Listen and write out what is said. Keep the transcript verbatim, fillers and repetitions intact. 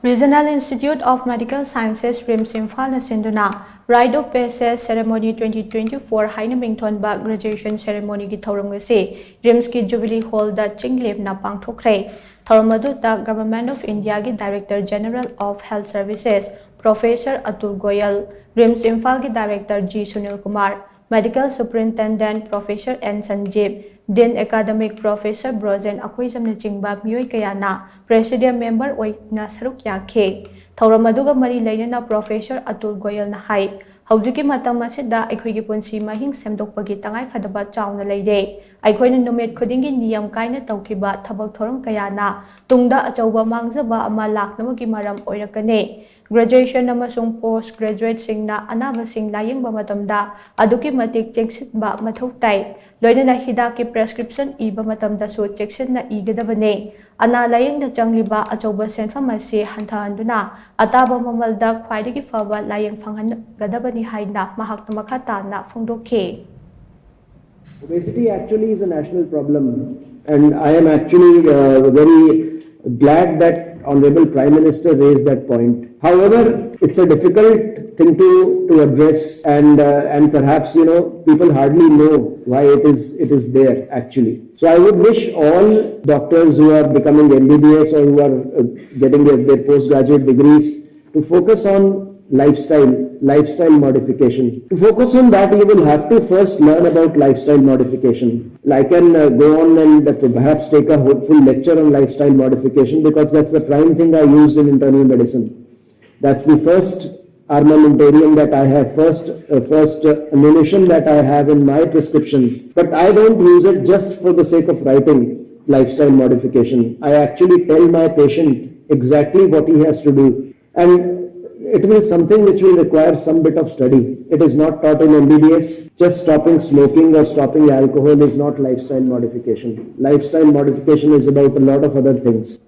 Regional Institute of Medical Sciences, RIMS ꯏꯝꯐꯥꯜꯅ ꯁꯤꯟꯗꯨꯅ Rite of Passage Ceremony twenty twenty-four ꯍꯥꯏꯅ ꯃꯤꯡꯊꯣꯟꯕ graduation ceremonyꯒꯤ ꯊꯧꯔꯝ ꯑꯁꯤ RIMSꯀꯤ Jubilee Hallꯗ ꯆꯤꯡ ꯂꯦꯞꯅ ꯄꯥꯡꯊꯣꯛꯈ꯭ꯔꯦ꯫ ꯊꯧꯔꯝ ꯑꯗꯨꯗ Government of Indiaꯒꯤ Director General of Health Services Professor Atul Goyal, RIMS ꯏꯝꯐꯥꯜꯒꯤ Director G Sunil Kumar, Medical Superintendent Professor N ꯁꯟꯖꯤꯞ, Dean Academic Professor Brojen ꯑꯈꯣꯏꯖꯝꯅꯆꯤꯡꯕ ꯃꯤꯑꯣꯏ ꯀꯌꯥꯅ Presidium Member ꯑꯣꯏꯅ ꯁꯔꯨꯛ ꯌꯥꯈꯤ꯫ ꯊꯧꯔꯝ ꯑꯗꯨꯒ ꯃꯔꯤ ꯂꯩꯅꯅ Professor ꯑꯇꯨꯜ ꯒꯣꯌꯜꯅ ꯍꯥꯏ, ꯍꯧꯖꯤꯛꯀꯤ ꯃꯇꯝ ꯑꯁꯤꯗ ꯑꯩꯈꯣꯏꯒꯤ ꯄꯨꯟꯁꯤ ꯃꯍꯤꯡ ꯁꯦꯝꯗꯣꯛꯄꯒꯤ ꯇꯉꯥꯏꯐꯗꯕ ꯆꯥꯎꯅ ꯂꯩꯔꯦ꯫ ꯑꯩꯈꯣꯏꯅ ꯅꯨꯃꯤꯠ ꯈꯨꯗꯤꯡꯒꯤ ꯅꯤꯌꯝ ꯀꯥꯏꯅ ꯇꯧꯈꯤꯕ ꯊꯕꯛ ꯊꯧꯔꯝ ꯀꯌꯥꯅ ꯇꯨꯡꯗ ꯑꯆꯧꯕ ꯃꯥꯡꯖꯕ ꯑꯃ ꯂꯥꯛꯅꯕꯒꯤ ꯃꯔꯝ ꯑꯣꯏꯔꯛꯀꯅꯤ꯫ Graduation ꯑꯃꯁꯨꯡ Post Graduateꯁꯤꯡꯅ ꯑꯅꯥꯕꯁꯤꯡ ꯂꯥꯌꯦꯡꯕ ꯃꯇꯝꯗ ꯑꯗꯨꯛꯀꯤ ꯃꯇꯤꯛ ꯆꯦꯛꯁꯤꯟꯕ ꯃꯊꯧ ꯇꯥꯏ꯫ ꯂꯣꯏꯅꯅ ꯍꯤꯗꯥꯛꯀꯤ prescription ꯏꯕ ꯃꯇꯝꯗꯁꯨ ꯆꯦꯛꯁꯤꯟꯅ ꯏꯒꯗꯕꯅꯤ꯫ ꯑꯅꯥ ꯂꯥꯌꯦꯡꯗ ꯆꯪꯂꯤꯕ ꯑꯆꯧꯕ ꯁꯦꯟꯐꯝ ꯑꯁꯤ ꯍꯟꯊꯍꯟꯗꯨꯅ ꯑꯇꯥꯕ ꯃꯃꯜꯗ ꯈ꯭ꯋꯥꯏꯗꯒꯤ ꯐꯕ ꯂꯥꯌꯦꯡ ꯐꯪꯍꯟꯒꯗꯕꯅꯤ ꯍꯥꯏꯅ ꯃꯍꯥꯛꯅ ꯃꯈꯥ ꯇꯥꯅ ꯐꯣꯡꯗꯣꯛꯈꯤ꯫ Obesity actually is a national problem, and I am actually uh, very glad that Honorable Prime Minister raised that point. However, it's a difficult thing to, to address, and uh, and perhaps, you know, people hardly know why it is it is there actually. So I would wish all doctors who are becoming M B B S or who are uh, getting their, their postgraduate degrees to focus on lifestyle, lifestyle modification. To focus on that, you will have to first learn about lifestyle modification. I can uh, go on and uh, perhaps take a whole full lecture on lifestyle modification, because that's the prime thing I used in internal medicine. That's the first armamentarium that I have, first, uh, first uh, ammunition that I have in my prescription. But I don't use it just for the sake of writing lifestyle modification. I actually tell my patient exactly what he has to do. And it will something which will require some bit of study. It is not taught in M B B S. Just stopping smoking or stopping alcohol is not lifestyle modification. Lifestyle modification is about a lot of other things.